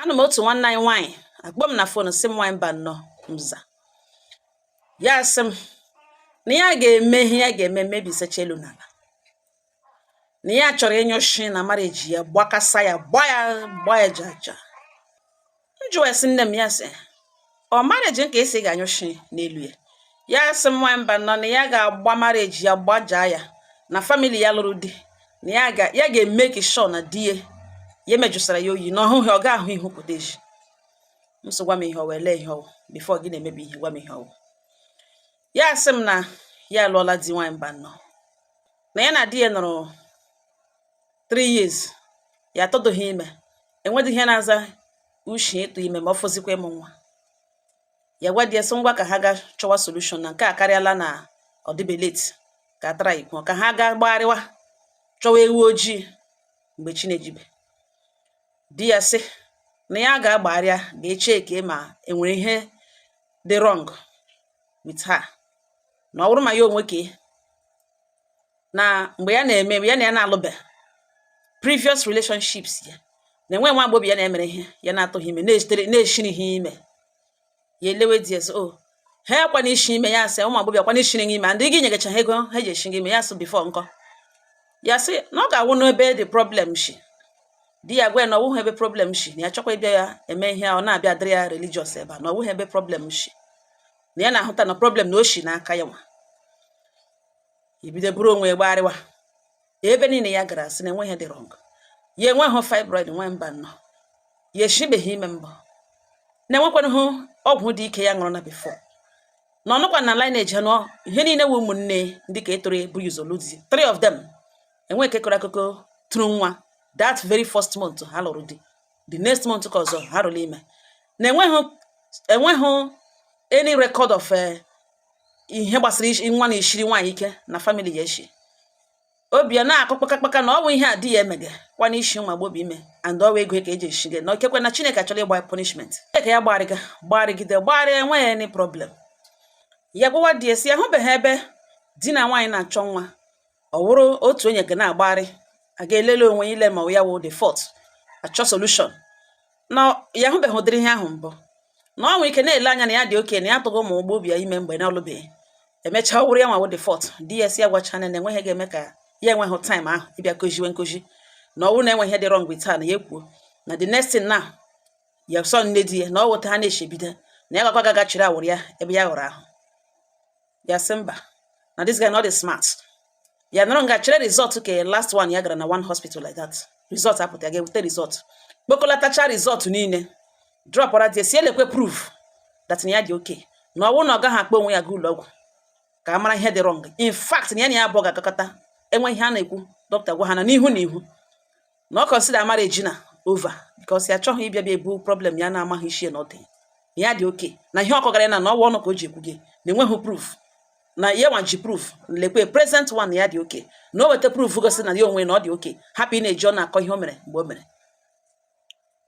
Anụ m otu nwanne anyị nwaanyị akpọ m na phone, sị m, "Nwaanyị mba nnọọ." Mza ya sị m na ya ga-eme ihe ya ga-eme, mebisacha elu n'ala, na ya chọrọ ịnyụ shi na marriage ya, gbakasa ya, gba ya, gba ya jaja. M jụwa ya sị, "Nne m," ya sị, "Ọ marriage nke esi ga-anyụ shi n'elu ya?" Ya sị m, "Nwaanyị mba nnọọ," na ya ga-agba marriage ya, gbajaa ya na family ya lụrụ di, na ya ga-eme ka sure na di ya ya emejụsara ya oyi na ọhụghị ọ ga-ahụ ihu pụta echi. M sị, "Gwa m ihe ọ wee lee ihe ọwụ before gị na-emebi ihe, gwa m ihe ọwụ." Ya sị m na ya alụọla di, nwaanyị mba nnọọ, na ya na di ya nọrọ 3 years, ya atọdoghị ime, enwedị ihe na-aza uche ịtụ ime, ma ọ fọzikwa ịmụ nwa. Ya gwa di ya sị ngwa, ka ha gaa chọwa solution, na nke a karịala, na ọ dịbe late, ka atara ikwu ka ha gaa gbagharịwa chọwa ewu ojii mgbe chi na-ejibe. Di ya sị na ya ga-agbagharịa, ga-echeke ma enwere ihe dị wrong with her, na ọ bụrụ ma ya onwe ke na mgbe ya na-eme ya na ya na-alụbe, previous relationships ya, na enwe nwa agbọghọ ya na-emere ihe ya na-atụghị ime, na-echitere na-eshiri ha ime. Ya elewe di ya sị, "O ha akwana ishi ime?" Ya sị, "Ụmụ agbọghọ akwana ishiri ime, ndị gị nyegacha ha ego ha ji eshi gị ime." Ya sị, "Before nkọ?" Ya sị na ọ ga-awụ n'ebe the problem shi. Di ya gwa ya na ọwụghị ebe problem shi, na ya chọkwa ịbịa ya eme ihe a, ọ na-abịa dịrị ya religious ebe a, na ọwụghị ebe problem shi, na ya na-ahụta na problem na o shi n'aka ya nwa. Ebido buru onwe ya gbagharịwa ebe niile ya gara, sị na enweghị ihe dị wrong, ya enweghị fibroid, nwe mba nnọọ, ya eshibeghị ime mbụ, na-enwekwanụhụ ọgwụ dị ike ya ṅụrụ na before, na ọnụkwa na lineage ha nọ, ihe niile wụ ụmụnne ndị ka etoro bụ ụzọ lụ di, three of them enwe nke kọrọ akụkọ tụrụ nwa that very first month ha lụrụ di, the next month ka ọzọ ha rụrụ ime, na enweghị any record of ihe gbasara nwa na ishiri nwaanyị ike na family ya eshi. Obi ya na-akụ kpakakpaka na ọ bụ ihe a di ya emege kwana ishi ụmụ agbọghọ ime, and ọwa ego ka eji eshi gị, na okekwe na Chineke achọrọ ịgba punishment ka ya gbagharịga, gbagharịgide, gbagharịa, enweghị any problem. Ya gwawa di ya sị ya hụbeghị ebe di na nwaanyị na-achọ nwa, ọ wụrụ otu onye ga na-agbagharị, a ga-elele onwe ile ma ọ ya wụ the fault, achọ solution, na ya hụbeghị ụdịrị ihe ahụ mbụ, na ọ nwere ike na-ele anya na ya dị oke na ya atụghị ụmụ ụgbọ obi ya ime mgbe na ọlụbeghị, emechaa ọ wụrụ ya nwa wụ the fault. Di ya si ya gwachana na enweghị ga-eme ka ya enweghị time ahụ ịbịa koziwe nkozi, na ọ bụrụ na enweghị ihe dị wrong with her, na ya ekwuo na the next thing now ya sọ nne di ya na ọ wụta ha na-eshi ebido, na ya gakwa gaga chịrị awụrụ ya ebe ya ghọrọ ahụ. Ya sị mba, na this guy not dị smart. Ya nọrọ nga chere result ke last one ya gara na one hospital like that, result apụta, ya ga-ewute result, kpokọlatacha result niile, dropara di ya, si elekwe proof that na ya dị okay, na ọ bụrụ na ọ gaghị akpọ onwe ya gaa ụlọ ọgwụ ka a mara ihe dị wrong. In fact, na ya na ya abụọ ga-agakọta enwe ihe a na-ekwu, dọkịta gwa ha na n'ihu na ihu na ọ consider marriage na over, because ya achọghị ịbịa bịa ebu problem ya na-amaghị isi na ọ dị, na ya dị okay, na ihe ọkọgara ya na ọwa ọnụ ka o ji ekwu gị na enweghị proof, na ya nwa ji proof, lekwe present one, na ya dị okay, na o weta proof gosi na ya onwe na ọ dị okay, hapụ ị na-eji ọ na-akọ ihe o mere mgbe o mere.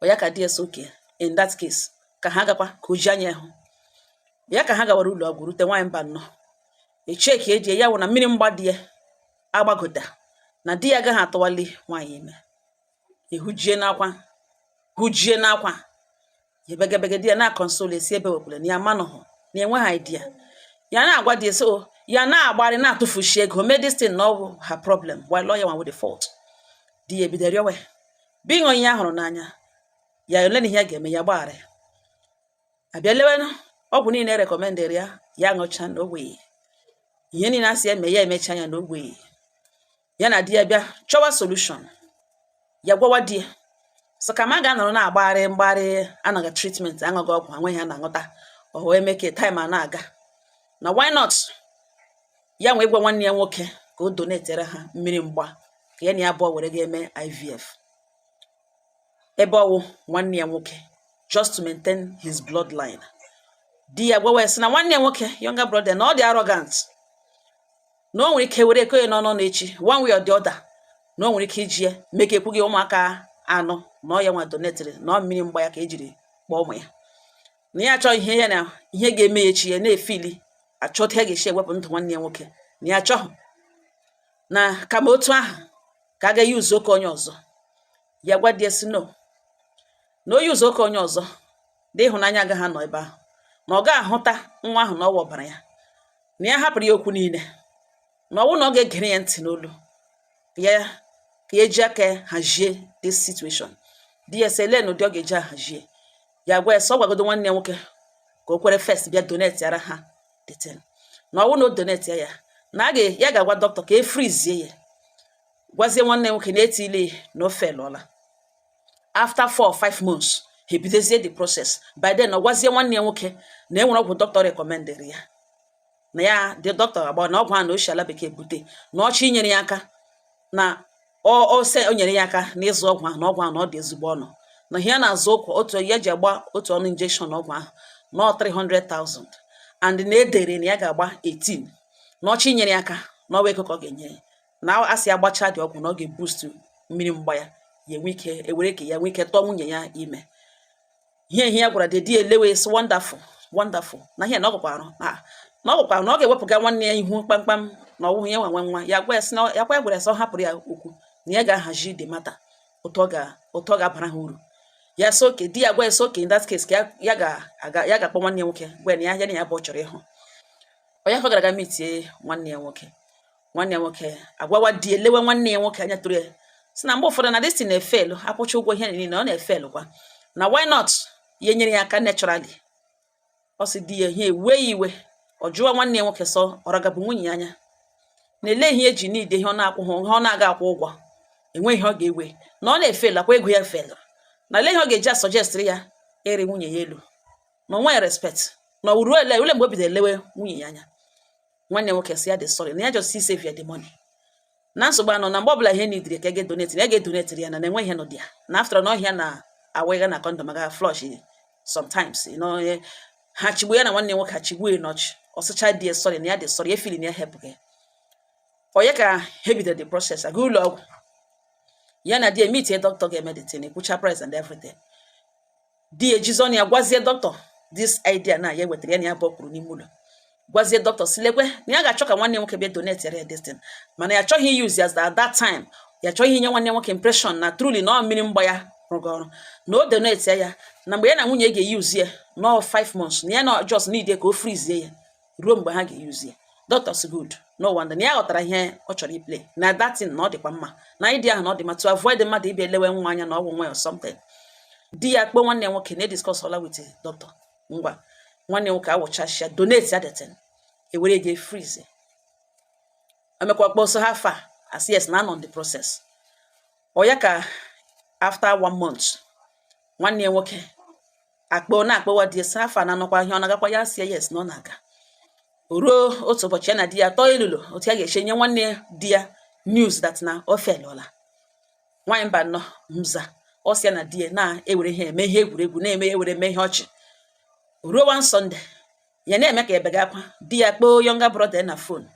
Ọ ya ka di ya sị okay, in that case ka ha gakwa ka o ji anya ya hụ ya. Ka ha gawara ụlọ ọgwụ rute, nwaanyị mba nnọọ, echeki eji ya wụ na mmiri mgba di ya agbagota, na di ya agaghị atụwali nwaanyị ime. Ehujie n'akwa, hujie n'akwa ebegebege, di ya na console, esi ebe wekwere na ya manụhụ na enweghị idea. Ya na-agwa di ya so ya na-agbarị na-atụfushi ego mee this thing, na ọ bụ her problem, while ọ ya nwa with the fault. Di ya ebido rịọwa ya bụ onye ya hụrụ n'anya ya, ole na ihe ya ga-eme ya gbaghara ya. Abịa lewe ọgwụ niile recommended ya, ya ṅụcha na ogbe ihe niile a sị eme ya, emecha ya na ogbe ya. Na di ya bịa chọwa solution. Ya gwawa di ya sọ ka ma ga-anọrọ na-agbagharị mgbagharị, anaghị treatment, aṅụghị ọgwụ, anweghị ha na-aṅụta, o wee mee ka time a na-aga, na why not ya nwee gwa nwanne ya nwoke ka o donatere ha mmiri mgba, ka ya na ya abụọ were ga-eme IVF, ebe ọwụ nwanne ya nwoke, just to maintain his bloodline. Di ya gwawa ya sị na nwanne ya nwoke, younger brother, na ọ dị arrogant, na o nwere ike were eko ya n'ọnụ echi, one way or the other, na o nwere ike iji ya mee ka ekwughị ụmụaka anọ na ọ ya nwa donatiri, na ọ mmiri mgba ya ka ejiri kpọọ ụmụ ya, na ya achọghị ihe ya na ihe ga-eme ya echi ya na-efili achọta ya ga-esi ewepụ ndụ nwanne ya nwoke, na ya achọghị, na kama otu ahụ ka a ga yuzu oke onye ọzọ. Ya gwa di ya sị no, Na onye ụzọ ụka onye ọzọ dị, ịhụnanya agaghị anọ ebe ahụ, na ọ ga-ahụta nwa ahụ na ọwa ọbara ya, na ya hapụrụ ya okwu niile, na ọwụ na ọ ga-egere ya ntị n'olu ya, ka ya eji aka ya hazie this situation. Di ya sị ele na ụdị ọ ga-eji ahazie. Ya gwa ya sị ọ gwagodo nwanne ya nwoke ka o kwere first bịa donate ara ha the thing, na ọwụ na o donate ya, na a ga ya ga-agwa dọkịta ka e freezie ya, gwazie nwanne ya nwoke na etile na o felụọla. After 4 or 5 months, ha ebidozie the process. By then, ọ gwazie nwanne ya nwoke na enwere ọgwụ dọkịta recommended ya, na ya the doctor agba na ọgwụ ahụ na o si ala bekee bute, na ọchị inyere ya aka, na o se o nyere ya aka n'ịzụ ọgwụ ahụ, na ọgwụ ahụ na ọ dị ezigbo ọnụ, na ihe a na-azụ ụkwụ otu ya ji agba otu ọnụ injection ọgwụ ahụ na ọ 300,000, and na edere na ya ga-agba 18, na ọchị inyere ya aka na ọwa ego ka ọ ga-enye ya, na asị ya gbachaa dị ọgwụ na ọ ga-eboost mmiri mgba ya, ya enwe ike ewere ka ya nwee ike tọọ nwunye ya ime. Ihe ya gwara dị elewe sị wonderful, wonderful, na ihe na ọ gwakwa arụ na ọ gwakwa na ọ ga-ewepụga nwanne ya ihu kpamkpam, na ọwụhụ ya nwe nwa ya. Gwa ya sị na ya kwa ya gwara ya sị ọ hapụrụ ya okwu, na ya ga-ahazi the matter otu ọ ga-abara ha uru. Ya sị okay. Di ya gwa ya sị okay, in that case, ka ya ga-aga, ya ga-akpọ nwanne ya nwoke, gwa ya na ya na ya bụ ọ chọrọ ịhụ onye ka ọ gara aga meetie nwanne ya nwoke. Nwanne ya nwoke agwawa di, elewe nwanne ya nwoke anya tụrụ ya, sị na mgbe ụfọdụ na this thing na-efelu, akwụcha ụgwọ ihe niile, ọ na-efelu kwa, na why not ya nyere ya aka naturally? Ọ sị di ya ihe ewee ya iwe, ọ jụọ nwanne ya nwoke sọ ọragabụ nwunye ya anya, na ele ihe eji n'ide ihe ọ na-akwụghị, ihe ọ na-aga akwụ ụgwọ, enweghị ihe ọ ga-ewe, na ọ na-efelu akwa ego ya felu, na ele ihe ọ ga-eji asuggestịrị ya ịrị nwunye ya elu, na onwe ya respect, na ọ ruo ele ule mgbe o bidoro elewe nwunye ya anya. Nwanne ya nwoke sị ya dị sorry, na ya just see save ya the money, na nsogbu anọ, na mgbe ọbụla ihe nidiri ka e ga-edonate, ya ga-edonate ya, na na-enwe ihe nọ dị ya, na after na ọhịa na awịga na condom aga flush sometimes, ha chigbuo ya, na nwanne ya nwoke ha chigbuo ya n'ọchị. Ọsịcha dị ya sorry, na ya dị sorry, efili na ya help gị. Onye ka ha bidoro the process, aga ụlọ ọgwụ, ya na di ya meet doctor ga-eme the thing, ekwucha price and everything. Di ya ejizi ọnụ ya gwazie doctor this idea na ya wetara ya, na ya bụ kwuru n'ime ụlọ, gwazie doctor si lekwe na ya ga-achọ ka nwanne ya nwoke bịa donate ya this thing, mana ya achọghị use as at that time, ya achọghị inye nwanne ya nwoke impression na truly na ọ mmiri mgba ya rụgo ọrụ, na o donate ya, na mgbe ya na nwunye ga-use ya no 5 months, na ya na just need ka o freeze ya ruo mgbe ha ga-use ya. Doctor si good, no wonder, na ya ghọtara ihe ọ chọrọ iplay, na that thing na ọ dịkwa mma, na idea ahụ na ọ dị mma, to avoid mmadụ ịbịa elewe nwa anya na ọgwụ nwa ya or something. Di ya kpọọ nwanne ya nwoke na ediscuss ọla with doctor. Ngwa, nwanne ya nwoke awụchasịa donate ya the thing, ewere ego freeze, emekwa kpọsọ ha fa as yes, na anọ the process. Ọ ya ka after one month, nwanne ya nwoke akpọ na-akpọwa di ya sị afa na anọkwa ihe ọ na-agakwa. Ya si yes, na ọ na-aga. O ruo otu ụbọchị, ya na di ya tọọ elulo otu ya ga-esi nye nwanne di ya news that na o felụọla. Nwaanyị mba nnọọ mza, ọ sị ya na di ya na-ewere ihe eme ihe egwuregwu, na-eme ewere eme ihe ọchị. O ruo one Sunday, ya na-eme ka ebe akwa, di ya kpọọ younger brother na phone,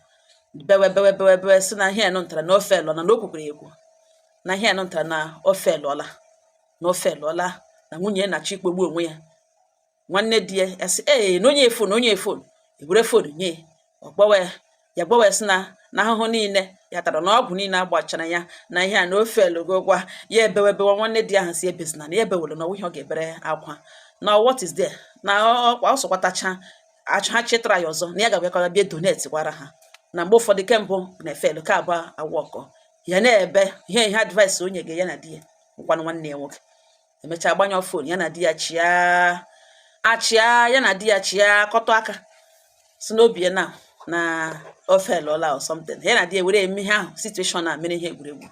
bewe bewe bewe bewe, sị na ihe nụ ntara na o felụọla, na o kwukwere ekwu na ihe nụ ntara na o felụọla, na o felụọla, na nwunye ya na-achọ ikpogbu onwe ya. Nwanne di ya ya sị ee, na onye phone, onye phone, ewere phone nye ya, ọ kpọwa ya, ya gbawa ya sị na ahụhụ niile ya tara, na ọgwụ niile agbachara ya, na ihe a na ofe elugokwa ya. Ebewe bewe, nwanne di ahụ si ebezina, na ya ebewere, na ọwụ ihe ọ ga-ebere akwa, na what is there, na ọkwa ọ sọkwatacha ha chetara ya ọzọ, na ya ga-abịakwa bịa donate gwara ha, na mgbe ụfọdụ kembụ na-efelu ka abụọ awọkọ ya na-ebe ihe advice onye ga ya na di ya nkwanụ. Nwanne ya nwoke emechaa gbanyụọ phone, ya na di ya chịa achịa, ya na di ya chịa kọtọ aka, si n'obi ya na o felụọla or something. Ya na di ya were eme ihe ahụ situation a mere ihe egwuregwu.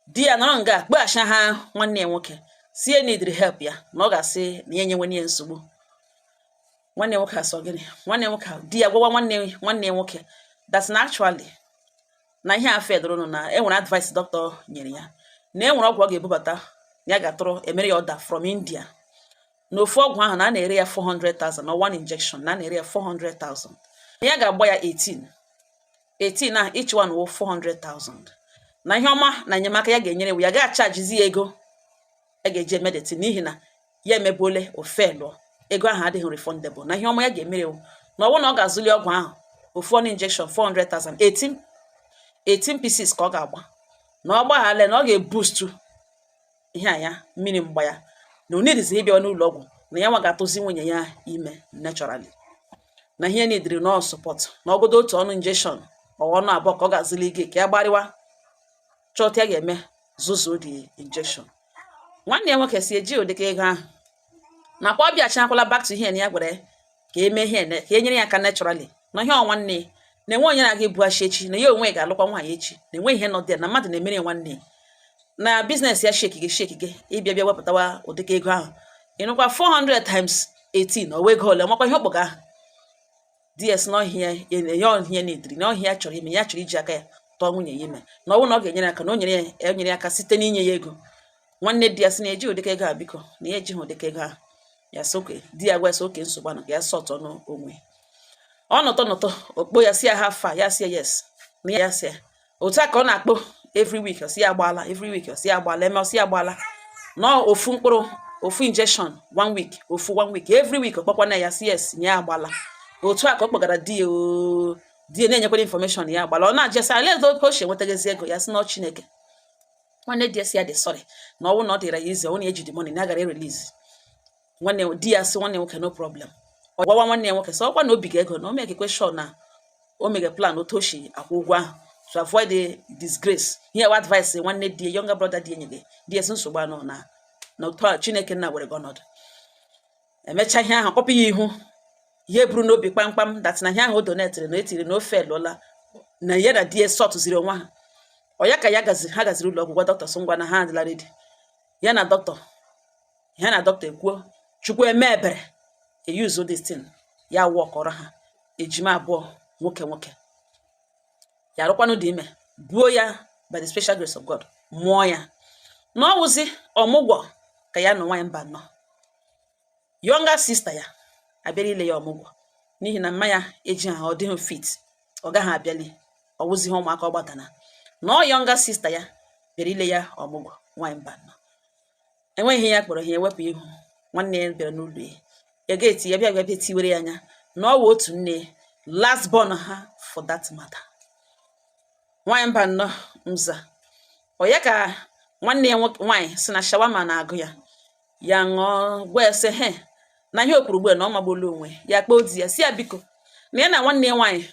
Di ya nọrọ nga kpeghachi ha nwanne ya nwoke, si ya needri help ya, na ọ ga-asị na ya enyewenye ya nsogbu. Nwanne ya nwoke asọ gịnị? Nwanne ya nwoke, di ya gwawa nwanne ya nwoke that's na actually na ihe a fedụrụnụ, na enwere advice doctor nyere ya, na enwere ọgwụ ọ ga-ebubata, ya ga-atụrụ emere ya order from India, na ofu ọgwụ ahụ na a na-ere ya 400,000, na one injection na a na-ere ya 400,000, na ya ga-agba ya 18 18 na each one wụ 400,000, na ihe ọma na enyemaka ya ga-enyere ya, ga-achajizi ya ego ya ga-eji eme the thing, n'ihi na ya emebuole ofe lụọ, ego ahụ adịghị refundable, na ihe ọma ya ga-emere ewu na ọwụ na ọ ga-azụli ọgwụ ahụ, ofu one injection 400,000, 18 18 pieces ka ọ ga-agba, na ọ gbaghala, na ọ ga-eboost ihe a ya mmiri mgba ya. Na o nidizi ịbịawa n'ụlọ ọgwụ, na ya nwa ga-atụzi nwunye ya ime naturally, na ihe nidiri nọ support na ọgodo otu ọnụ injection ọ ọnụ abụọ ka ọ ga-azụli ike ka ya gbarịwa chọta ya ga-eme zuzuo the injection. Nwanne ya nwoke si eji ụdịka ego ahụ nakwa ọ bịachakwala back to ihe na ya gwara ya ka eme ihe ka e nyere ya aka naturally, na ihe ọ nwanne ya na-enwe onye na-aga ebuachi echi, na ya onwe ya ga-alụkwa nwaanyị echi, na enwe ihe nọ dị ya na mmadụ na-emere ya nwanne ya na business ya shekige shekige ịbịa bịa wepụtawa ụdịka ego ahụ. Ịnụkwa, 400 times 18, o wee ego ole? Makwa ihe ọkpọga ahụ ds na ọhịa ya, ọhịa na-ediri na ọhịa chọrọ ime, ya chọrọ iji aka ya tọọ nwunye ya ime, na ọ bụrụ na ọ ga-enyere aka na o nyere ya, o nyere ya aka site n'inye ya ego. Nwanne di ya sị na eji ụdịka ego a, biko, na ya ejighị ụdịka ego ahụ. Ya sị oke di ya gwa ya sị oke nsogbu anọ ka ya sọtọ n'onwe ọ nọtọ nọtọ okpo ya si ya ha fa ya si ya yes na ya si ya otu a ka ọ na-akpọ every week, ọ sị ya agbaala, every week ọ sị ya agbaala, eme ọ sị ya agbaala nọ ofu mkpụrụ ofu injection one week, ofu one week, every week ọ kpọkwana ya si yes na ya agbala. Otu a ka ọ kpọgara di ya ooo, di ya na-enyekwara information ya agbala. Ọ na-ajụ sị ala edo ka o si enwetagazi ego ya, sị na ọ Chineke. Nwanne di ya si ya dị sorry, na ọnwụ na ọ dịra ya izi ọnwụ na eji the money na agara release. Nwanne di ya sị nwanne nwoke no problem. Ọ gwawa nwanne ya nwoke sị ọkwa na obi ga ego na o mekekwe sure na o mege plan otu o si akwụ ụgwọ ahụ to avoid the disgrace. Ihe wa advice nwanne di ya, younger brother di ya nyere di ya, sị nsogbu anọ na na otu a Chineke nna were gị ọnọdụ. Emecha ihe ahụ, kpọpụ ya ihu ihe buru n'obi kpamkpam that na ihe ahụ o donetịrị na etiri na ofe elụọla na ya na di ya sọtụziri onwe ha. Ọ ya ka ya gaziri, ha gaziri ụlọ ọgwụ gwa dọkịta sị ngwa na ha adịla ready. Ya na dọkịta, ya na dọkịta ekwuo, Chukwu eme ebere, eyuzu this thing ya wọkọrọ ha ejima abụọ, nwoke nwoke. Ya arụkwanụ dị ime buo ya by the special grace of God, mụọ ya na ọwụzi ọmụgwọ ka ya nọ. Nwaanyị mba nọ, younger sister ya abịara ile ya ọmụgwọ n'ihi na mma ya eji ha, ọ dịghị fit, ọ gaghị abịali, ọwụzighị ụmụaka ọ gbatana na ọ younger sister ya bịara ile ya ọmụgwọ. Nwaanyị mba nọ, enweghị ihe ya kpọrọ ha ewepụ ihu. Nwanne ya bịara n'ụlọ ya, ya ga-eti ya bịa bịa bịa tiwere ya anya na ọ wụ otu nne, last born ha for that matter. Nwaanyị mba nnọọ nza, ọ ya ka nwanne ya nwaanyị si na shawarma na-agụ ya, ya ṅụọ, gwa ya sị he na ihe o kwuru ugbu a na ọ magbuola onwe ya. Kpọọ di ya si ya biko na ya na nwanne ya nwaanyị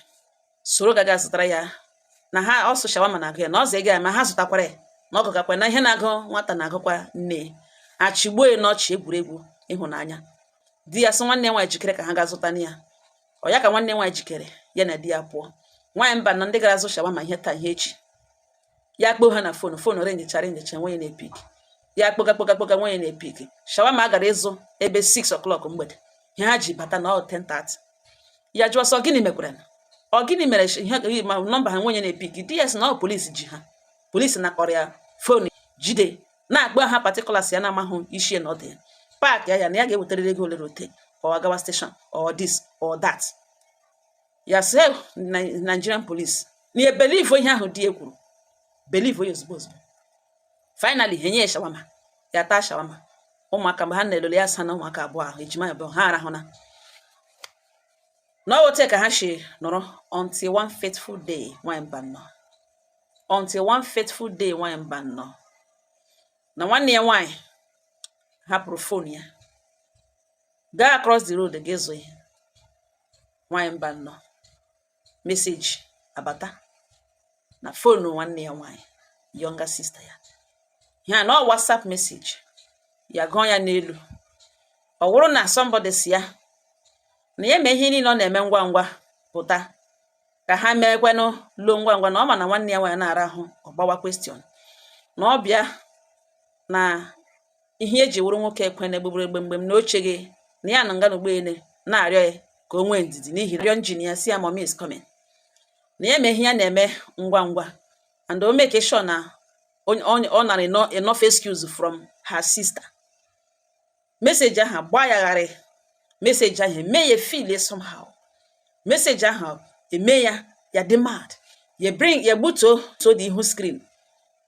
soro gaga zụtara ya, na ha ọsụ shawarma na-agụ ya, na ọ zụ ego ya ma ha zụtakwara ya, na ọ gụgakwa na ihe na-agụ nwata na-agụkwa nne ya, achịgbuo ya n'ọchị egwuregwu ịhụnanya. Di ya sị nwanne ya nwaanyị jikere ka ha gaa zụta ya. Ọ ya ka nwanne ya nwaanyị jikere, ya na di ya pụọ. Nwaanyị mba na ndị gara azụ shawarma ihe taa ihe echi, ya kpoo ha na phone, phone ringicha ringicha, nwunye na-epick. Ya kpoga kpoga kpoga, nwunye na-epick. Shawarma a gara ịzụ ebe 6 o'clock mgbede, ihe ha ji bata na ọ 10:30. Ya jụọ sọ gịnị mekwara na ọ gịnị mere ihe ma nọmba ha nwunye na-epick. Di ya sị na ọ polisi ji ha, polisi nakọrọ ya phone jide na-akpọ ha particulars ya na-amahụ isi na ọ dị ya pack ya, ya na ya ga-ewetarịrị ego ole ote or gawa station or this or that. Ya sị Nigerian police na ya believe ihe ahụ di ya kwuru, believe ya ozugbo ozugbo. Finally ha enye ya shawarma, ya taa shawarma. Ụmụaka mgbe ha na-elele ya asa na ụmụaka abụọ ahụ, ejima abụọ ha arahụna na ọ wote ka ha si nọrọ until one fateful day. Nwanyị mba nnọọ, until one fateful day, nwanyị mba nnọọ, na nwanne ya nwaanyị hapụrụ phone ya gaa across the road ga ịzụ ihe. Nwanyị mba nnọọ, message abata na phone nwanne ya nwaanyị, younger sister ya, ya na ọ WhatsApp message. Ya gụọ ya n'elu, ọ wụrụ na somebody si ya na ya mee ihe niile ọ na-eme ngwa ngwa pụta ka ha meekwenụ luo ngwa ngwa, na ọ ma na nwanne ya nwaanyị na-arahụ. Ọ gbawa question na ọ bịa na ihe eji wụrụ nwoke ekwe na egbugbere gbemgbem na oche gị na ya na nga na ụgbọelu na-arịọ ya ka o nwee ndidi n'ihi rịọ njin ya si ya mommy is coming, na ya mee ihe ya na-eme ngwa ngwa and o make sure na ọ nara enough excuse from her sister. Message ahụ gbaa ya gharị, message ahụ eme ya feel somehow, message ahụ eme ya ya dị mad, ya bring ya gbutuo to the ihu screen,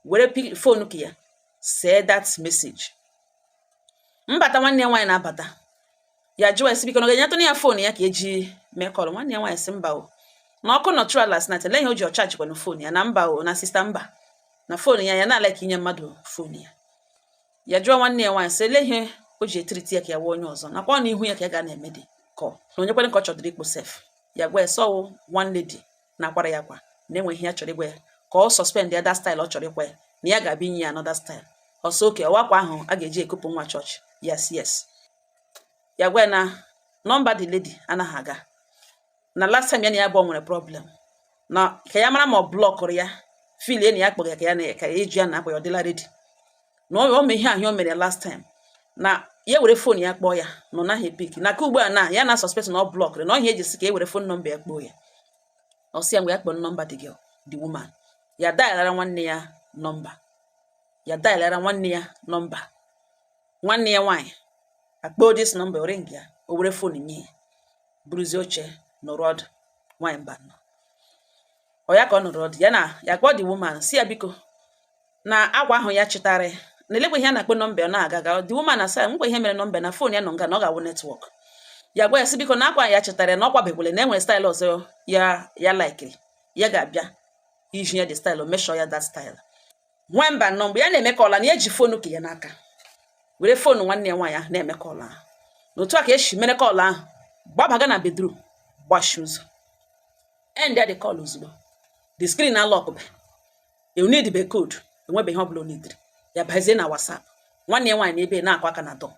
were phone ka ya see that message. Mbata nwanne ya nwaanyị na-abata, ya jụọ ya sị biko na ọ ga-enyetụnụ ya phone ya ka eji mee call. Nwanne ya nwaanyị sị mba o, na ọkụ nọtụrụ last night, ele ihe o ji ọ chargekwanụ phone ya, na mba o, na sister mba, na phone ya ya na-ala ka inye mmadụ phone ya. Ya jụọ nwanne ya nwaanyị sị ele ihe O ji etiriti ya ka ya wee onye ọzọ nakwa ọ na ihu ya ka ya ga na-eme dị ka ọ na onye kwere ka ọ chọdịrị ikpo sef. Ya gwa ya sọwụ one lady na-akwara ya akwa na enwe ihe ya chọrọ ịgwa ya, ka ọ suspend ya that style ọ chọrọ ịkwa ya, na ya ga-abịa inye ya another style. Ọsọ oke ọwa akwa ahụ a ga-eji ekupụ nwa chọọchị. Yes, ya gwa ya na number the lady anaghị aga, na last time ya na ya abụọ nwere problem, na ka ya mara ma ọ blockụrụ ya filie na ya kpọrọ ya ka ya na ka eji ya na akpa ya ọ dịla ready na ọ ma ihe ahụ o mere last time, na ya were phone ya kpọọ ya na ọ naghị epick, na ka ugbu a na ya na suspect na ọ blockụrụ, na ọ ihe eji sị ka e were phone number ya kpọọ ya. Ọ sị ya mgbe ya kpọrọ number the girl, the woman, ya dialara nwanne ya number, ya dialara nwanne ya number, nwanne ya nwaanyị akpọọ this number, ring ya, o were phone nye ya, buruzie oche nọrọ ọdụ. Nwaanyị mba nọ ọ ya ka ọ nọrọ ọdụ ya na ya kpọọ the woman, si ya biko, na akwa ahụ ya chịtara ya na elekwa ihe a na-akpọ number ọ na-aga ga. The woman asa nkwa ihe mere number na phone ya nọ nga na ọ ga-awụ network. Ya gwa ya sị biko, na akwa ya chetara ya na ọ kwabekwele, na enwere style ọzọ ya ya likeri, ya ga-abịa iji ya the style o meshọ ya that style. Nwa mba nọ mgbe ya na-eme call na ya eji phone ke ya n'aka, were phone nwanne ya nwaanyị ahụ na-eme call ahụ, na otu a ka esi mere call ahụ, gbabaga na bedroom, gbashi ụzọ, end ya the call ozugbo. The screen na lock be you need be code, enwebe ihe ọbụla o nidiri. Ya bazie na WhatsApp nwanne ya nwaanyị na ebe na-akụ aka na door,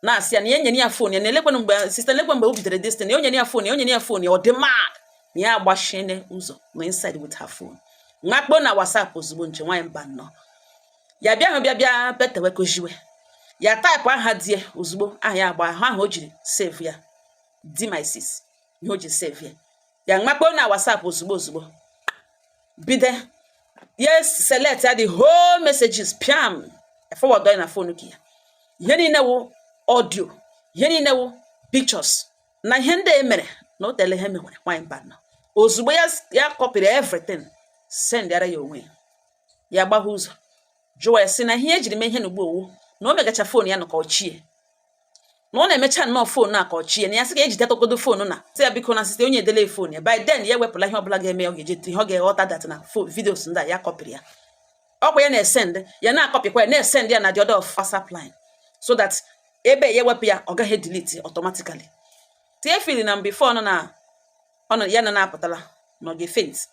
na-asị ya na ya nyere ya phone ya na elekwenụ mgbe sister elekwe mgbe o bidoro this thing, ya o nyere ya phone ya, o nyere ya phone ya, ọ dị mad na ya agbachine ụzọ nọ inside with her phone nwakpo na WhatsApp ozugbo. Nche nwaanyị mba nnọọ ya bịa hụ bịa bịa petewe kojiwe ya type aha die ozugbo, aha ya agba ahụ ahụ o jiri save ya di my sis, ihe o ji save ya, ya nwakpo na WhatsApp ozugbo ozugbo, bido ya select ya the whole messages, piam, forward ya na phone ka ya. Ihe niile wụ audio, ihe niile wụ pictures na ihe ndị e mere na o tele ihe mewere. Nwaanyị mba nọ ozugbo ya ya copyrị everything, send yara ya onwe ya. Ya gbagha ụzọ jụọ ya sị na ihe ejiri mee ihe na ugbu owu na o megacha phone ya nọ ka ọchie, na ọ na-emecha nnọọ phone a ka ọchie, na ya sị ka ejide tọgodo phone na sị ya biko na site onye edele phone ya. By then ya ewepụla ihe ọbụla ga-eme ọ ga-eji ihe ọ ga-aghọta that na videos ndị a ya copyrị ya, ọkwa ya na-esend ya, na-acopykwa ya, na-esend ya na the other of WhatsApp line, so that ebe ya ewepụ ya ọ gaghị delete automatically. Tie fili na mgbe phone na ọ nọ ya nọ na-apụtala na ọ ga-efaint,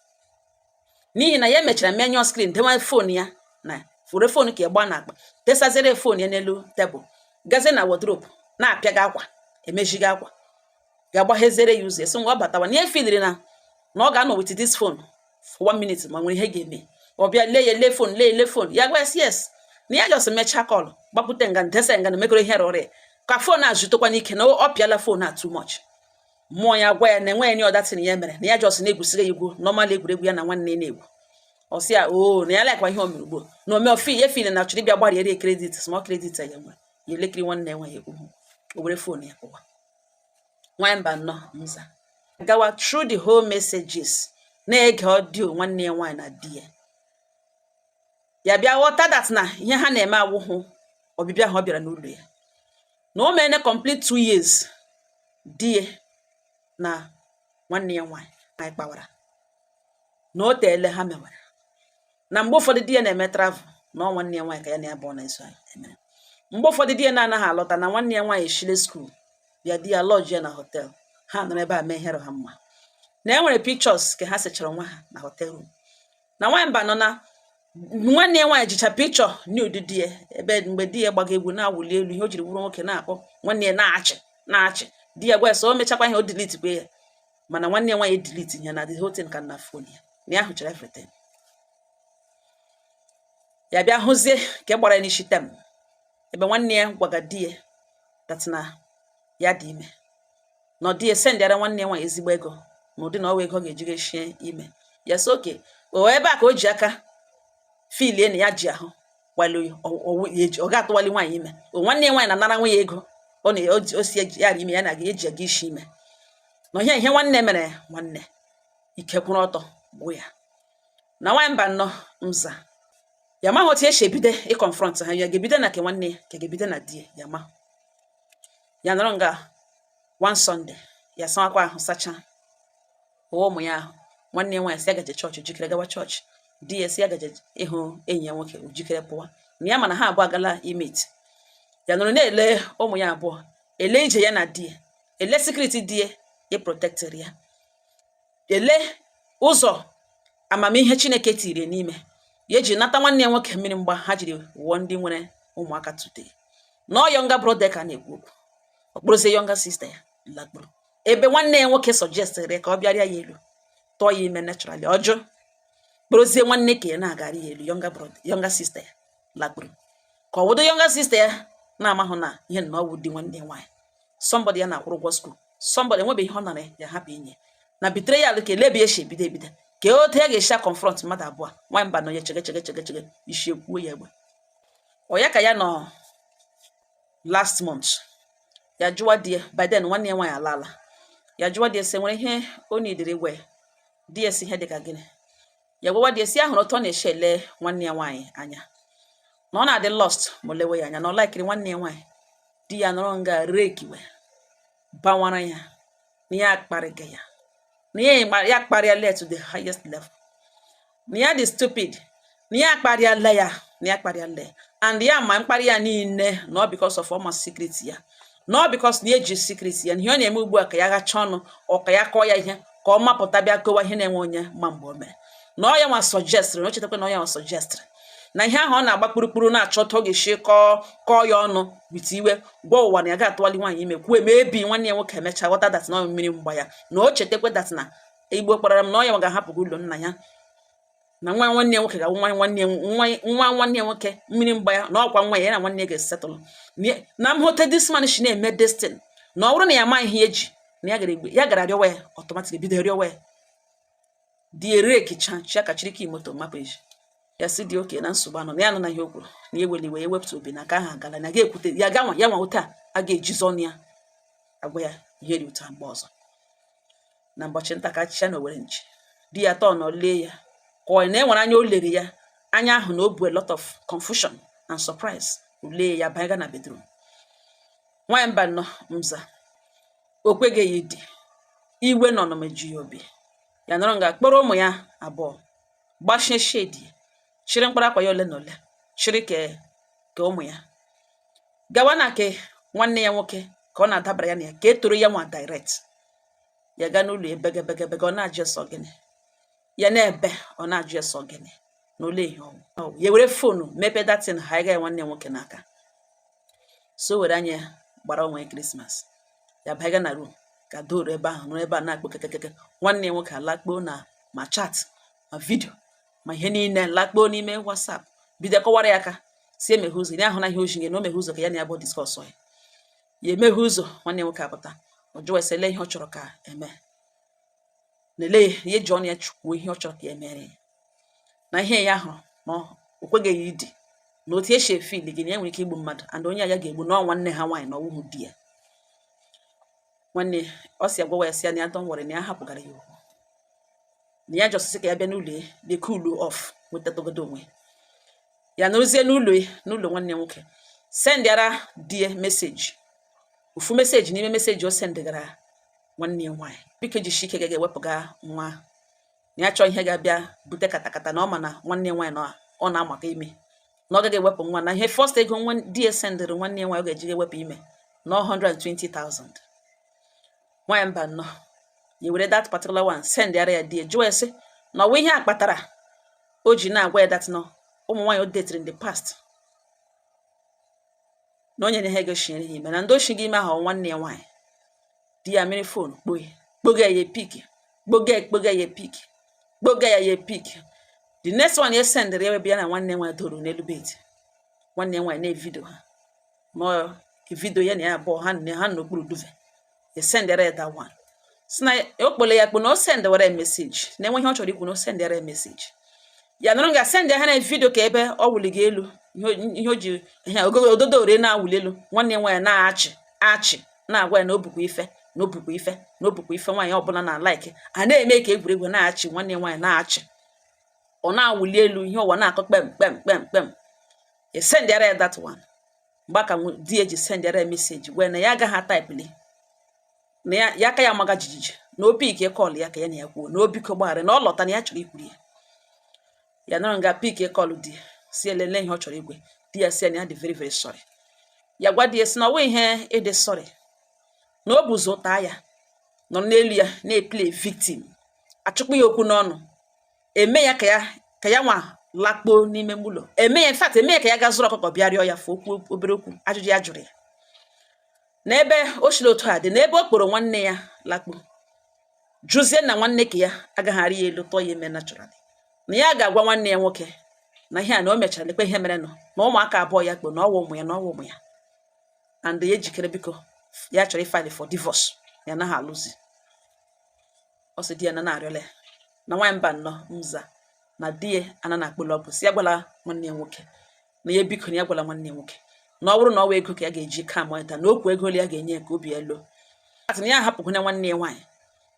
n'ihi na ya mechara menyụọ screen, dewe phone ya na were phone ka ya gbaa n'akpa, desazere phone ya n'elu tebụl, gazie na wardrobe na-apịaga akwa, emejiga akwa, ga-agbagheziere ya ụzọ esi ngwa ọ batawa, na ya filiri na ọ ga-anọ with this phone for one minute, ma nwere ihe ga-eme. Ọ bịa lee ya, lee phone, lee lee phone ya, gwa ya sị yes, na ya just mechaa call, gbapute nga desa nga na mekọrọ ihe rọrọ ya ka phone a zụtụkwa n'ike na ọ pịala phone a too much. Mmụọ ya gwa ya na enweghị any other thing ya mere, na ya just na-egwusiga ya egwu normal egwuregwu ya na nwanne ya na-egwu. Ọ sị ya oo, na ya lekwa ihe o mere ugbu na ome ofi ya feel na chọrọ ịbịa gbariere ya credit, small credit ya nwere, ya elekiri nwanne ya nwaanyị egwu, o were phone ya pụwa. Nwanyị mba nnọọ nza gawa through the whole messages, na-ege audio nwanne ya nwaanyị na di ya. Ya bịa ghọta that na ihe ha na-eme awụhụ ọbịbịa ahụ ọ bịara n'ụlọ ya, na o mere complete 2 years di ya na nwanne ya nwaanyị anyị kpawara, na o teele ha mewara, na mgbe ụfọdụ di ya na-eme travel, na ọ nwanne ya nwaanyị ka ya na ya bụ na-eso emere. Mgbe ụfọdụ di ya na-anaghị alọta, na nwanne ya nwaanyị eshile school bịa, di ya lodge ya na hotel, ha nọrọ ebe a mee ihe ha mma, na e nwere pictures ka ha sechara onwe ha na hotel room. Na nwaanyị mba nọ na nwanne ya nwaanyị jicha picture nude di ya, ebe mgbe di ya gbaga egwu na-awụli elu, ihe o jiri wuru nwoke, na-akpọ nwanne ya na-achị na-achị di ya, gwa ya sọ o mechakwa ihe o delete kwe ya, mana nwanne ya nwaanyị delete ya na the whole thing ka na phone ya, na ya hụchara everything. Ya bịa hụzie ka e gbara ya n'isi tem, ebe nwanne ya gwaga di ya that na ya dị ime, na ọ di ya sendịara nwanne ya nwaanyị ezigbo ego na ụdị na ọwa ego ọ ga-eji geshie ime ya. Sị oke o ebe a ka o ji aka filie na ya ji ahụ wali ọ ga-atụwali nwaanyị ime. O nwanne ya nwaanyị na-anara nwa ya ego ọ na o si ya ime ya na ga eji aga ishi ime na ihe ihe nwanne mere nwanne ike kwụrụ ọtọ gwụ ya. Na nwaanyị mba nnọọ nza ya maghị otu esi ebido ịconfront ha, ya ga-ebido na nke nwanne ya ka ga-ebido na di ya. Ya ma ya nọrọ nga one Sunday, ya sawakwa ahụ, sacha ụwa ụmụ ya ahụ. Nwanne ya nwaanyị si ya gaje chọọchị, jikere gawa chọọchị. Di ya si ya gaje ịhụ enyi ya nwoke, o jikere pụwa, na ya mana ha abụọ agala imeet. Ya nọrọ na-ele ụmụ ya abụọ, ele ije ya na di ya, ele security di ya, ya protectịrị ya, ele ụzọ amamihe Chineke tiri n'ime ya eji nata nwanne ya nwoke mmiri mgba ha jiri wụọ ndị nwere ụmụaka today. Na ọ younger brother ka a na-ekwu okwu, ọ kpụrụzie younger sister ya lakpuru ebe nwanne ya nwoke suggestịrị ka ọ bịarịa ya elu, tụọ ya ime naturally. Ọjụ kpụrụzie nwanne ka ya na-agara ya elu, younger brother, younger sister ya lakpuru ka ọ wụdo younger sister ya na-amahụ na ihe na ọwụ di nwanne ya nwaanyị, somebody ya na-akwụrụ ụgwọ school, somebody enwebeghị ihe ọ nara ya hapụ inye na betrayal ka elebe esi ebido ebido ka otu ya ga-esi confront mmadụ abụọ. Nwaanyị mba nọ ya chege chege chege chege isi ekwuo ya egbe. Ọ ya ka ya nọ last month, ya jụwa di ya. By then nwanne ya nwaanyị alaala. Ya jụwa di ya sị nwere ihe o nidiri igwe di ya, si ihe dịka gịnị. Ya gwawa di ya si ahụrụ otu ọ na-esi ele nwanne ya nwaanyị anya, na ọ na-adị lost ma o lewe ya anya, na ọ likeri nwanne ya nwaanyị. Di ya nọrọ nga rekiwe bawara ya na ya akparịga ya, na ya akparịala ya to the highest level, na ya dị stupid, na ya akparịala ya, na ya akparịala ya, and ya ma mkparị ya niile na ọ because of ọma secret ya, na ọ because na eji secret ya, na ihe ọ na-eme ugbu a ka ya ghacha ọnụ ọ ka ya kọọ ya ihe ka ọ mapụta bịa kowa ihe na-enwe onye ma mgbe o mere na ọ ya nwa suggestịrị, na o chetakwa na ọ ya nwa suggestịrị na ihe ahụ ọ na-agba kpurukpuru na-achọ otu ọ ga-esi kọọ kọọ ya ọnụ with iwe, gwa ụwa na ya ga-atụwali nwaanyị ime, kwuo eme ebi nwanne ya nwoke emechaa ghọta that na ọ mmiri mgba ya, na o chetakwa that na Igbo kpọrọ m na ọ ya nwa ga-ahapụ ụlọ nna ya, na nwa nwanne ya nwoke ga-awụ nwa nwanne ya, nwa nwa nwanne ya nwoke mmiri mgba ya, na ọkwa nwa ya, ya na nwanne ya ga-esetụlụ na mhote. This man shi na-eme destin na ọ bụrụ na ya ama ihe eji na ya gara egbe ya gara rịọwa ya, automatic bido rịọwa ya di erekicha chia ka chiriki moto mapụ eji. Ya sị dị oke na nsogbu anọ na ya nọ na ihe o kwuru na eweli iwe ya ewepụta obi na aka ahụ agala na ga-ekwute ya ganwa ya nwa otu a a ga-ejizi ọnụ ya agwa ya ihe dị otu a mgbe ọzọ na mbọchị nta ka achịcha na owere nchi. Di ya tọọ nọ lee ya ka ọ na enwere anya o lere ya anya ahụ na o bu a lot of confusion and surprise. O lee ya banye na bedroom. Nwaanyị mba nọ nza o kweghị ya idi iwe nọ nọmeju ya obi. Ya nọrọ nga kpọrọ ụmụ ya abụọ, gbachie shade, chịrị mkpụrụ akwa ya ole na ole, chịrị ke ụmụ ya gawa na ke nwanne ya nwoke ka ọ na-adabara ya na ya ka e toro ya nwa direct. Ya gaa n'ụlọ ebege bege bege, ọ na-ajụ sọ gịnị ya na-ebe, ọ na-ajụ ya sọ gịnị na ole ihe ọwụ. Ya were phone mepee datin ha ya nwanne ya nwoke n'aka, so were anya ya gbara onwe ya Christmas. Ya banye na room ka doro ebe ahụ, nọrọ ebe a na-akpọ kekekeke. Nwanne ya nwoke alakpuo na ma chat ma video ma ihe niile, lakpuo n'ime WhatsApp, bido kọwara ya aka si emeghe ụzọ ya ahụ na ihe oji na o meghe ụzọ ka ya na ya bụ discuss ya. Ya emeghe ụzọ, nwanne ya nwoke apụta. Ọ jụwa ese ele ihe ọ chọrọ ka eme na ele ya eji ọnụ ya chukwuo ihe ọ chọrọ ka ya mere ya na ihe ya hụrụ na o kweghị ya idi na otu esi efili gị na ya nwere ike igbu mmadụ, and onye a ya ga-egbu na ọ nwanne ha nwaanyị na ọwụhụ di ya. Nwanne ọ si agwawa ya si ya na ya don't worry, na ya hapụgara ya okwu, na ya jọsịsị ka ya bịa n'ụlọ ya dị cool off, nwetatogodo onwe ya, nọrọzie n'ụlọ ya, n'ụlọ nwanne ya nwoke. Sendịara di ya message, ofu message n'ime message o sendịgara nwanne ya nwaanyị: biko jishi ike ga-ewepụga nwa, na ya chọọ ihe ga-abịa bute katakata, na ọ ma na nwanne ya nwaanyị na ọ na-amaka ime, na ọ gaghị ewepụ nwa, na ihe first ego nwa di ya sendịrị nwanne ya nwaanyị ọ ga-eji ewepụ ime na 120,000. Nwaanyị mba nnọọ, ya were that particular one sendịara ya di ya, jụọ ya sị na ọwa ihe a kpatara o ji na-agwa ya that no ụmụ nwaanyị o dated in the past na o nyere ha ego shinyere ha ime, na ndị oshi gị ime ahụ nwanne ya nwaanyị. Di ya mere phone kpoye kpoga ya epick, kpoga ya, kpoga ya epick, kpoga ya ya epick. The next one ya sendịrị ya ebe ya na nwanne ya nwaanyị doro n'elu bed, nwanne ya nwaanyị na-evideo ha nọ video ya na ya abụọ ha ha n'okpuru duvet. Ya sendịara ya that one, si na o kpole ya kpo na o sendịwara ya message na enwe ihe ọ chọrọ ikwu, na o sendịara ya message. Ya nụrụ nga send ha na video ka ebe ọ wụli gị elu, ihe o ji ihe ododo ore na-awụli elu, nwanne ya nwaanyị na-achị achị na-agwa ya na o bukwa ife, na o bukwa ife, na o bukwa ife nwaanyị ọbụla na like a na-eme ka egwuregwu na-achị, nwanne ya nwaanyị na-achị, ọ na-awụli elu, ihe ụwa na-akọ kpem kpem kpem kpem. Ya sendịara ya that one. Mgbe aka di ya ji sendịara ya message gwa ya na ya agaghị ataipili, na ya ya aka ya amaga jijiji, na o pick call ya ka ya na ya kwuo, na o biko gbaghara, na ọ lọta, na ya chọrọ ikwuru ya. Ya nọrọ nga pick call di ya, si elele ihe ọ chọrọ igwe di ya, si ya na ya dị very very sorry. Ya gwa di ya sị na ọwụ ihe ịdị sorry, na o buzo taa ya nọ n'elu ya na-eplay victim, achụkpụ ya okwu n'ọnụ, eme ya ka ya nwa lakpuo n'ime ụlọ, eme ya, in fact, eme ya ka ya gaa zụrụ ọkụkọ bịa rịọ ya fụ okwu, obere okwu, ajụjụ ya jụrụ ya. N'ebe o siri otu a dị, n'ebe o kpọrọ nwanne ya lakpuo, jụzie na nwanne ka ya agaghị arị ya elu tụọ ya ime naturally, na ya ga-agwa nwanne ya nwoke na ihe a na o mechara, lekwa ihe mere nụ, na ụmụaka abụọ ya kpo na ọwụ ụmụ ya, na ọwụ ụmụ ya, and ya ejikere, biko, ya chọrọ ịfile for divorce, ya anaghị alụzi. Ọ sị di ya na na-arịọla ya na nwaanyị mba nnọọ nza na di ya ana na-akpụlụ ọgwụ, si ya gwala nwanne ya nwoke na ya biko, na ya gwala nwanne ya nwoke na ọ bụrụ na ọ wụ ego ka ya ga-eji kam ya, na okwu ego ole ya ga-enye ya ka obi ya loo atụ, na ya ahapụkwana nwanne ya nwaanyị,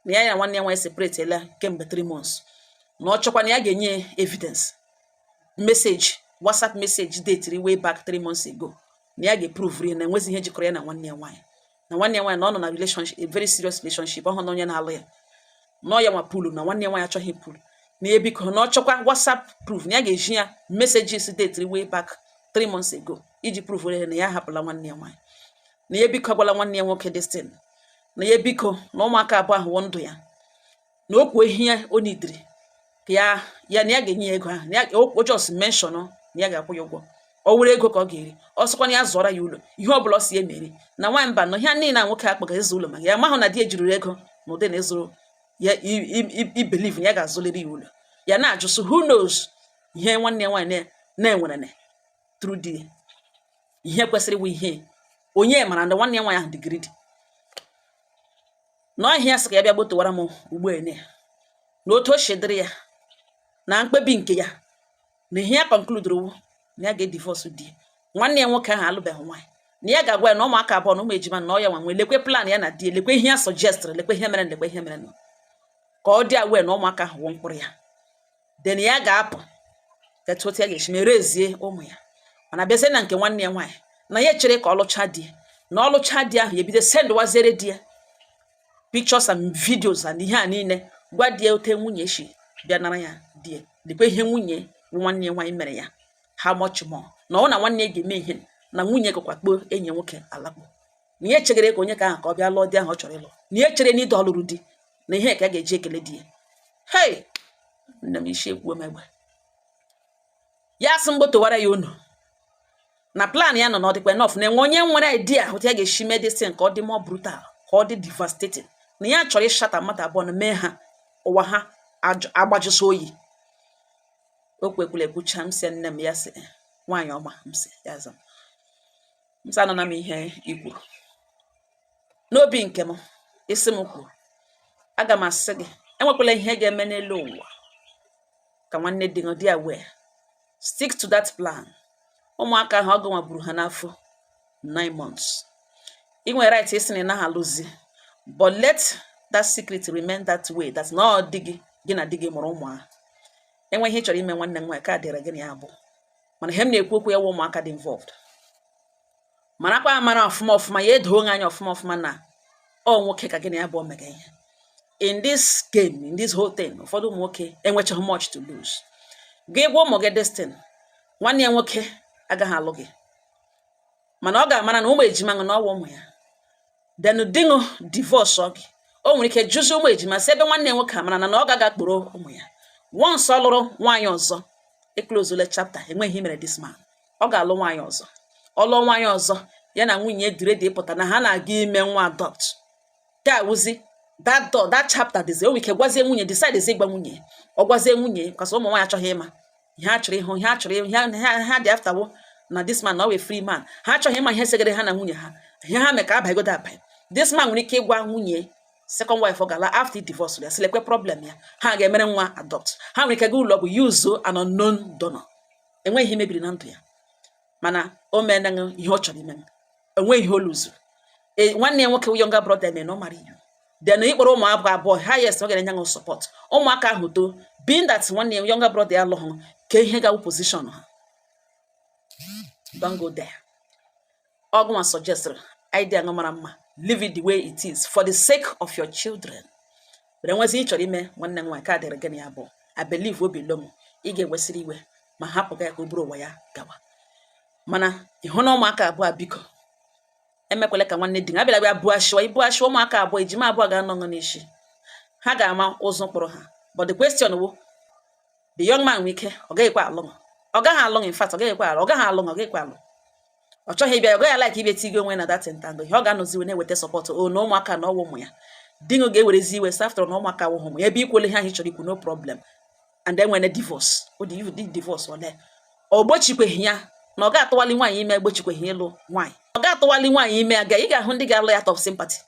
na ya nwanne ya nwaanyị separate ela kemgbe 3 months, na ọ chọkwa na ya ga-enye evidence, message, WhatsApp message datiri way back 3 months ago, na ya ga-eprove ya na enwezi ihe jikọrọ ya na nwanne ya nwaanyị, na nwanne ya nwaanyị na ọ nọ na relationship, a very serious relationship, ọ hụ na onye na-alụ ya na ọ ya nwa pulu, na nwanne ya nwaanyị achọghị pulu, na ya biko, na ọ chọkwa WhatsApp proof, na ya ga-eji ya messages datiri way back 3 months ago iji prove ya na ya ahapụla nwanne ya nwaanyị, na ya biko agwala nwanne ya nwoke destin, na ya biko, na ụmụaka abụọ ahụ wụ ndụ ya, na o kwuo ihe ya o nidiri ka ya ya na ya ga-enye ya ego ahụ, na ya o just mention na ya ga-akwụ ya ụgwọ, ọ were ego ka ọ ga-eri, ọ sịkwa na ya zụọra ya ụlọ, ihe ọ bụla ọ si ya emeri. Na nwaanyị mba nọ ihe niile na nwoke akpọga ịzụ ụlọ maka ya mahụ na di ejiriri ego na ụdị na ịzụrụ ya i believe na ya ga-azụliri ya ụlọ. Ya na-ajụ so who knows ihe nwanne ya nwaanyị na-enwere na through di ihe kwesịrị ịwụ ihe onye mara na nwanne ya nwaanyị ahụ dị greedy na ọhịa ya sị ka ya bịa gbotowara m ugbo ene, na otu o si dịrị ya na mkpebi nke ya, na ihe ya conclude wu na ya ga-edivorce di ya. Nwanne ya nwoke ahụ alụbeghị nwaanyị, na ya ga-agwa ya na ụmụaka abụọ na ụmụ ejima na ọ ya nwa nwee, lekwe plan ya na di ya, lekwe ihe ya suggest, lekwe ihe mere, lekwe ihe mere nụ, ka ọ dị aware na ụmụaka ahụ wụ mkpụrụ ya. Then ya ga-apụ etu otu ya ga-esi merezie ụmụ ya. Mana bịazie na nke nwanne ya nwaanyị, na ya echere ka ọ lụchaa di ya, na ọ lụchaa di ahụ, ya ebido sendwaziere di ya pictures and videos and ihe a niile, gwa di ya ote nwunye si bịa nara ya di ya, lekwe ihe nwunye nwanne ya nwaanyị mere ya, how much more na ọ na nwanne ya ga-eme ihe na nwunye gakwa kpoo enyi ya nwoke alakpo, na ihe echegere ka onye ka ahụ ka ọ bịa lụọ di ahụ ọ chọrọ ịlụ, na ihe chere na ide ọ lụrụ di na ihe ka a ga-eji ekele di ya. Hey, nne m, isi ekwuo m egbe. Ya sị mgbotowara ya unu na plan ya nọ na ọ dịkwa enough, na enwe onye nwere idea otu ya ga-esi mee this thing ka ọ dị more brutal, ka ọ dị devastating, na ya chọrọ ịshata mmadụ abụọ na mee ha ụwa ha agbajụsị oyi. O kwekwula ekwucha. M sị nne m, ya sị nwaanyị ọma, m sị ya za m sị anụna m ihe i kwuru n'obi nke m. Isi m kwuru, aga m asị gị enwekwala ihe ga-eme n'elu ụwa ka nwanne di gị dị aware. Stick to that plan. Ụmụaka ahụ ọ gụnwa buru ha n'afọ 9 months, ị nwere right ịsị na ị naghị alụzi, but let that secret remain that way, that na ọ dị gị, gị na di gị mụrụ ụmụ ahụ. Enwe ihe ị chọrọ ime nwanne m nwaanyị ka dịrị gị na ya abụọ, mana ihe m na-ekwu okwu ya wụ ụmụaka dị involved. Marakwa amara ọfụma ọfụma, ya edoo anya ọfụma ọfụma na ọ nwoke ka gị na ya abụọ mega ihe in this game, in this whole thing. Ụfọdụ ụmụ nwoke enwechaghị much to lose. Gị gwa ụmụ gị destin, nwanne ya nwoke agaghị alụ gị, mana ọ ga-amara na ụmụ ejima ṅụ na ọwa ụmụ ya. Then dinụ divorce gị, o nwere ike jụzi ụmụ ejima si ebe nwanne ya nwoke amara na ọ gaghị akpọrọ ụmụ ya. Once ọ lụrụ nwaanyị ọzọ, eclosele chapter, enweghị ihe mere this man. Ọ ga-alụ nwaanyị ọzọ, ọ lụọ nwaanyị ọzọ, ya na nwunye dị ready ịpụta na ha na-aga ime nwa adopt. Ka awụzi that door, that chapter dịzi. O nwere ike gwazie nwunye, decide ịgwa nwunye, ọ gwazie nwunye kasị ụmụ nwaanyị achọghị ịma ihe ha chọrọ ịhụ, ihe ha chọrọ ịhụ, ihe ha dị after wụ na this man na ọ wee free man. Ha achọghị ịma ihe segere ha na nwunye ha, ihe ha mee ka abagodo abaghị. This man nwere ike ịgwa nwunye, second wife ọ gala after divorce ya, sị lekwe problem ya, ha ga-emere nwa adopt. Ha nwere ike gaa ụlọ ọgwụ use an unknown donor. Enweghị ihe mebiri na ndụ ya, mana o meela ihe ọ chọrọ ime, enweghị ihe o luzuru. E nwanne ya nwoke younger brother mere na ọ mara iyo, then ịkpọrọ ụmụ abụọ abụọ highest ọ ga-enye ha support. Ụmụaka ahụ too, being that nwanne ya younger brother ya alụghị, ka ihe ga-awụ position ha. Don't go there. Ọgụnwa suggested idea ṅụ mara mma. Leave it the way it is for the sake of your children. But enwezi ị chọrọ ime nwanne m nwaanyị ka dịrị gị na ya bụ I believe obi lo m ị ga-ewesịrị iwe ma hapụ ya ka o buru ụwa ya gawa. Mana ịhụ na ụmụaka abụọ a, biko. Emekwala ka nwanne di gị abịala bịa buo ashiwa ibu ashiwa. Ụmụaka abụọ, ejima abụọ ga-anọ ṅụ n'isi ha, ga-ama ụzụ mkpụrụ ha. But the question wụ, the young man nwee ike ọ gaghịkwa alụ, ọ gaghị alụ. In fact, ọ gaghịkwa alụ, ọ gaghị alụ, ọ gaghịkwa alụ. Ọ chọghị ịbịa, ọ gaghị ala ka ịbịa tigo onwe na that entangle. Ihe ọ ga-anọzi na-eweta support o na ụmụaka na ọwụ ụmụ ya. Di gị ga-ewerezi iwe sị after na ụmụaka awụghị ụmụ ya, ebe ikwele ihe ahụ ị chọrọ ikwu, no problem. And then nwere divorce, o dị dị divorce ole ọ gbochikweghị ya na ọ ga-atụwali nwaanyị ime, gbochikweghị ịlụ nwaanyị, ọ ga-atụwali nwaanyị ime aga. Ị ga-ahụ ndị ga-alụ ya out of sympathy.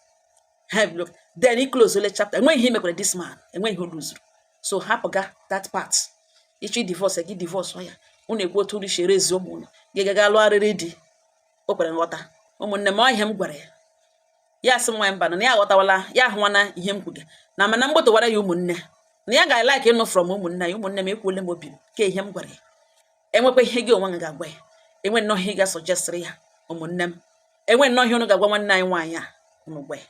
Ha look, then i close ole chapter. Enweghị ihe mekwara this man, enweghị ihe o luzuru. So hapụga that part. Ịchọ divorce gị, divorce ya. Unu ekwu otu unu si erezi ụmụ unu, gị gaga lụgharịrị di. O kwere nghọta, ụmụnne m. Ọ ihe m gwara ya, ya sị nwa mba na ya aghọtawala, ya ahụwana ihe m kwuga na mana m gbotowara ya ụmụnne na ya ga-like ịnụ from ụmụnne ya. Ụmụnne m, ekwuole m obi m ke ihe m gwara ya. Enwekwa ihe gị onwe gị ga-agwa ya, enwe nnọọ ihe ị ga-suggestịrị ya. Ụmụnne m, enwe nnọọ ihe unu ga-agwa nwanne anyị nwaanyị a, unu gwa ya.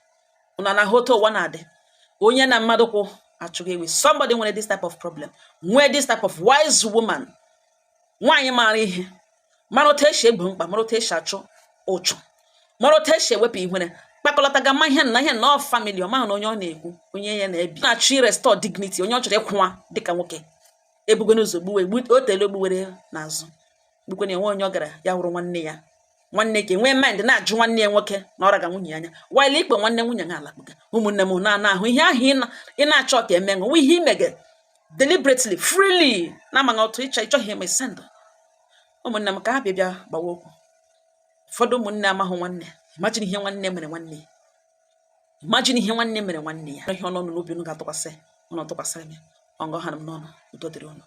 Unu na-ahụ otu ụwa na-adị, onye na mmadụ kwụ achụghị ewe. Somebody nwere this type of problem, nwee this type of wise woman, nwaanyị maara ihe, mara otu esi egbo mkpa, mara otu esi achụ ụchụ, mara otu esi ewepụ ihere, kpakọlọta ga ma ihe na ihe na ọ family. Ọ maghị na onye ọ na-ekwu, onye ya na-ebi na-achọ restore dignity, onye ọ chọrọ ịkwụnwa dịka nwoke ebugo n'ụzọ gbuwe gbu o tele ogbuwere n'azụ gbukwe enwe onye ọ gara ya hụrụ nwanne ya, nwanne ka enwee mind na-ajụ nwanne ya nwoke na ọra ga nwunye ya anya while ikpe nwanne nwunye ya alakpuga. Ụmụnne m, na ahụ ihe ahụ ị na-achọ ka eme nwe ihe imege deliberately, freely, na-amaghị otu ịchọ ịchọghị eme send. Ụmụnne m, ka ha bịa bịa gbawa okwu. Ụfọdụ ụmụnne amahụ nwanne. Imagine ihe nwanne mere nwanne ya, imagine ihe nwanne mere nwanne ya. Ihe ọnụ n'obi unu ga-atụkwasị unu, tụkwasịrị m ya ọngọ ha m n'ọnụ. Udo dịrị unu.